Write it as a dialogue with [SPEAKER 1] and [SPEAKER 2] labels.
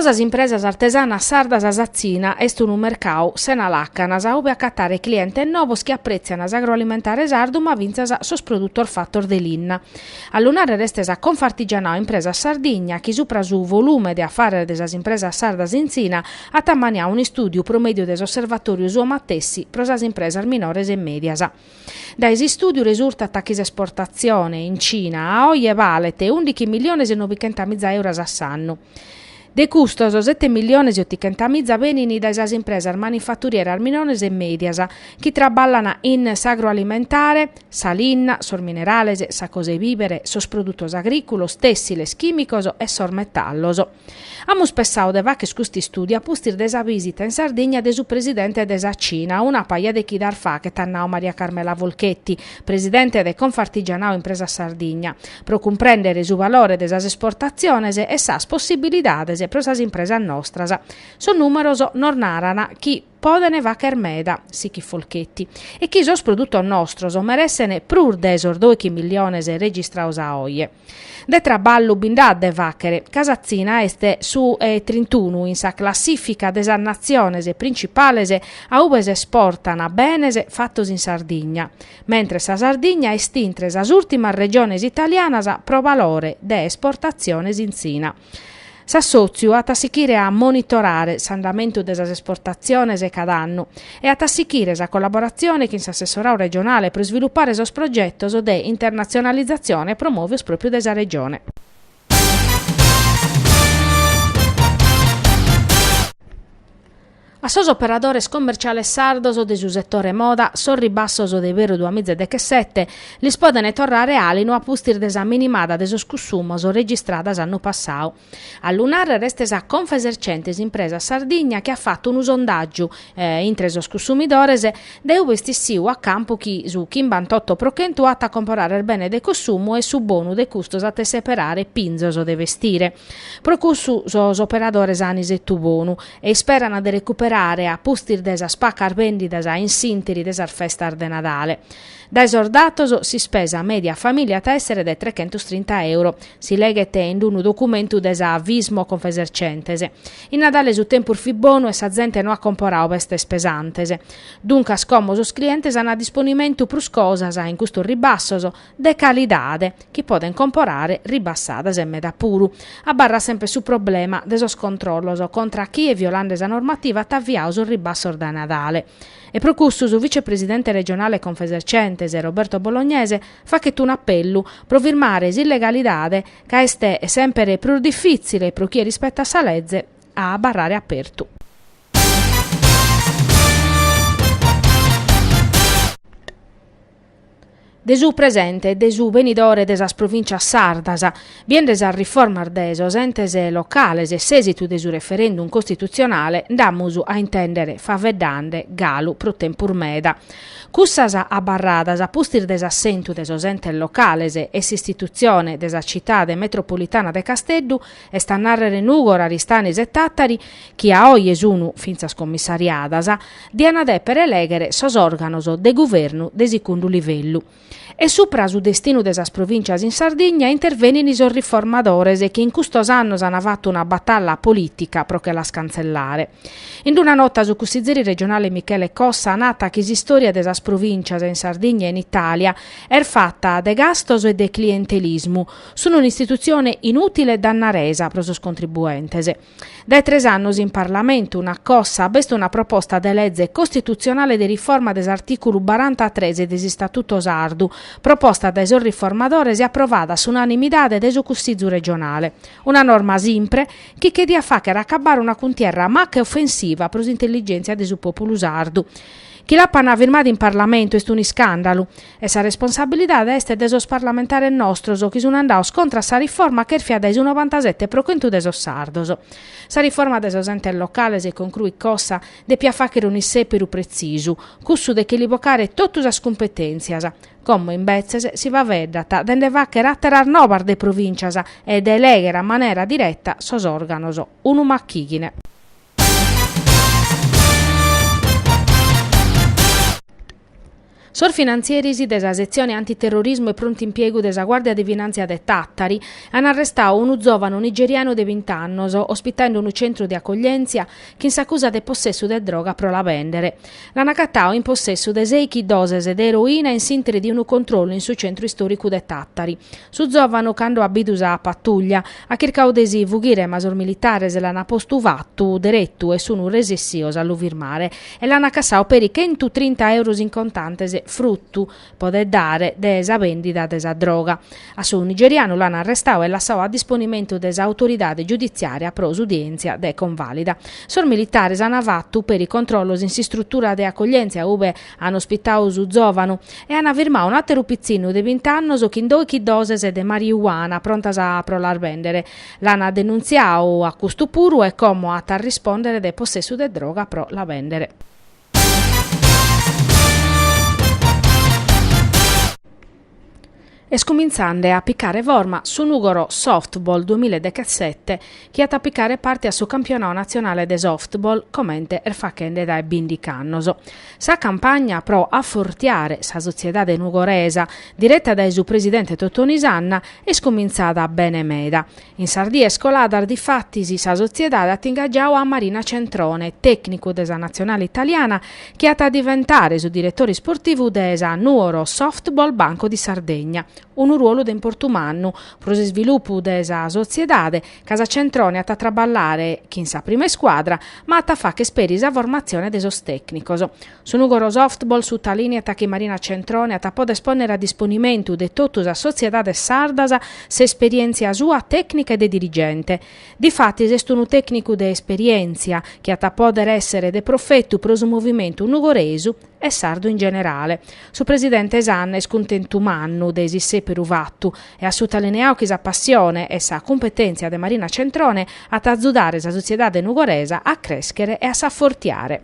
[SPEAKER 1] sas impresas artesanas sardas sa Tzina est unu mercadu sena làcanas ube acatare clientes novos chi aprètzian s'agroalimentare sardu ma fintzas sos produtos fatos de linna. A lu nàrrere est sa Confartigianao Impresas Sardigna chi supra su volume de afares de sas impresas sardas in Tzina at ammaniadu un'istùdiu pro mèdiu de s'osservatòriu suo matessi pro sas impresas minores e mèdias. Dae s'istùdiu resurtat chi s'esportatzione in Cina a oje balet ùndighi milliones e novichentamiza euros a s'annu. De custos, sete milliones e otichentamiza benint dae sas impresas manifaturieras minores e mèdias chi traballan in s'agroalimentare, sa linna, sos minerales, sa cosa 'e bìbere, sos produtos agrìculos, tèssiles, chìmicos e sos metallos. Amus pessadu de fagher custu istùdiu a pustis de sa bìsita in Sardigna de su presidente de sa Cina, una paja de chidas faghet, at nadu Maria Carmela Folchetti, presidente de Confartigianao Impresas Sardigna, pro cumprèndere su valore de sas esportatziones e sas possibilidades pro sas impresas nostras. Sos nùmeros nos naran chi Poden fagher meda, sichit Folchetti, e chi sos produtos nostros meressen prus de sos doichi milliones registrados a oje. De traballu bi nd'at de fagher, ca sa Tzina est su 'e trintunu in sa classifica de sas natziones principales a ube s'esportan benes fatos in Sardigna, mentres sa Sardigna est intre sas ùrtimas regiones italianas pro valore de esportatziones in Tzina. S'assòtziu at a sichire a monitorare s'andamentu de sas esportatziones cada annu e at a sichire sa collaboratzione chin s'assessoradu regionale pro isvilupare sos progetos de internatzionalizatzione promòvios pròpiu dae sa Regione. A sos operadores commerciales sardos de su setore moda sos ribassos de iberru duamiza e dechesete lis podent torrare àlinu a pustis de sa minimada de sos cussumos registrada s'annu passadu. A lu nàrrere est sa Confesercentes Impresas Sardigna chi at fatu unu sondàgiu intre sos cussumidores dae ube est issiu a campu chi su chimbantotto pro chentu at a comporare bene de cossumu e su bonu de custos at a isseperare pinzos de bestire. Pro cussu sos operadores an isetu bonu e isperan de recuperare a pustis de sas pacas bèndidas in s'ìnteri de sas festas de Nadale. Dae sos datos, s'ispesa mèdia a famìlia at a èssere de trecentostrinta euro, si leghet in unu documentu de sa Fismo Confesercentes. In Nadale su tempus fit bonu e sa zente no at comporadu bestes pesantes. Duncas como sos clientes an a disponimentu prus cosas in custos ribassos, de calidade, chi podent comporare ribassadas e meda puru. Abarrat semper su problema de sos controllos contra a chie violande sa normativa at aviadu sos ribassos de Nadale. E pro cussu su vicepresidente regionale Confesercentes, Roberto Bolognese, faghet un'apellu pro firmare s'illegalidade ca est semper prus difitzile pro chie rispetat sa leze a abarrare apertu. De su presente e de su benidore de sas provìntzias sardas, biende sas riformas de sos entes locales e s'èsitu de su referendum costitutzionale, nd'amus a intèndere faeddende galu pro tempus meda. Cussas abarradas a pustis de s'assentu de sos entes locales e s'istitutzione de sa Citade Metropolitana de Casteddu, est a nàrrere Nùgoro, Aristanis e Tàtari, chi a oje sun fintzas commissariadas, diant dèpere elèghere sos òrganos de guvernu de sicundu livellu. E supra su destinu de sas provìntzias in Sardigna intervenint sos riformadores chi in custos annos ant fatu una batalla polìtica pro che las cantzellare. In una nota su cussizeri regionale Michele Cossa nat chi s'istòria de sas provìntzias in Sardigna e in Itàlia est fata de gastos e de clientelismu, sunt un'istitutzione inùtile e dannaresa pro sos contribuentes. Dae tres annos in Parlamentu, nat Cossa, b'est una proposta de leze costitutzionale de riforma de s'artìculu barantatres de s'Istatuto sardu, proposta dae sos riformadores e aprovada a s'unanimidade dae su Cussizu regionale. Una norma simpre chi che diat fàghere acabbare una cuntierra maca e ofensiva pro s'intelligèntzia de su pòpulu sardu. Chi l'apan firmada in Parlamentu est un'iscàndalu e sa responsabilidade est de sos parlamentares nostros chi sun andados contra a sa riforma chèrfia dae su novantasete pro chentu de sos sardos. Sa riforma de sos entes locales, concruit Cossa, depiat fàghere un'issèperu pretzisu, cussu de che li bocare totu sas cumpetèntzias. Como, imbetzes, si faeddat de nde fàghere àteras novas de provìntzias e de elèghere a manera direta sos òrganos. Unu machìghine. Sos finantzieris de sa setzione antiterrorismu e prontu impiegu de sa Guàrdia de Finàntzia de Tàtari an arrestadu unu zòvanu nigerianu de bint'annos, ospitadu in unu centru de acoglièntzia chin s'acusa de possessu de droga pro la bèndere. L'an agatadu in possessu de sèichi doses de eroina in s'ìnteri de unu controllu in su centru istòricu de Tàtari. Su zòvanu, cando at bidu sa patùllia, at chircadu de si fughire ma sos militares l'an postu fatu deretu e sun resessios a lu firmare. E l'an cassadu peri chentutrinta euros in contantes, frutu, podet dare, de sa bèndida de sa droga. A su nigerianu l'an arrestadu e lassadu a disponimentu de s'autoridade giuditziària pro s'udièntzia de convàlida. Sos militares an fatu peri controllos in s'istrutura de acoglièntzia ube an ospitadu su zòvanu e an firmadu un'àteru pitzinnu de bint'annos chin dòichi doses de marijuana prontas pro las bèndere. L'an denuntziadu a custu puru e como at a rispòndere de possessu de droga pro la bèndere. Est cumintzande a picare forma su Nùgoro Softball duemiladechesete chi at a picare parte a su campionadu natzionale de softball comente est fachende dae bìndichi annos. Sa campagna pro afortiare sa sotziedade nugoresa, direta dae su presidente Totoni Sanna, Est cumintzada bene meda. In sas dies coladas, difatis, sa sotziedade at ingagiadu a Marina Centrone, tècnicu de sa natzionale italiana, chi at a diventare su diretore isportivu de sa Nuoro Softball Banco di Sardegna. Unu ruolu de importu mannu pro s'isvilupu de sa sotziedade, ca sa Centrone at a traballare chin sa prima iscuadra, ma at a fàghere peri sa formatzione de sos tècnicos. Su Nùgoro Softball sutalìniat chi Marina Centrone at a pòdere pònnere a disponimentu de totu sas sotziedades sardas s'esperièntzia sua tècnica e de dirigente. Difatis est unu tècnicu de esperièntzia chi at a pòdere èssere de profetu pro su movimentu nugoresu e sardu in generale. Su presidente Sanna est cuntentu mannu de s'issèperu fatu e at sutalineadu chi sa passione e sa cumpetèntzia de Marina Centrone at a azudare sa sotziedade nugoresa a crèschere e a s'afortiare.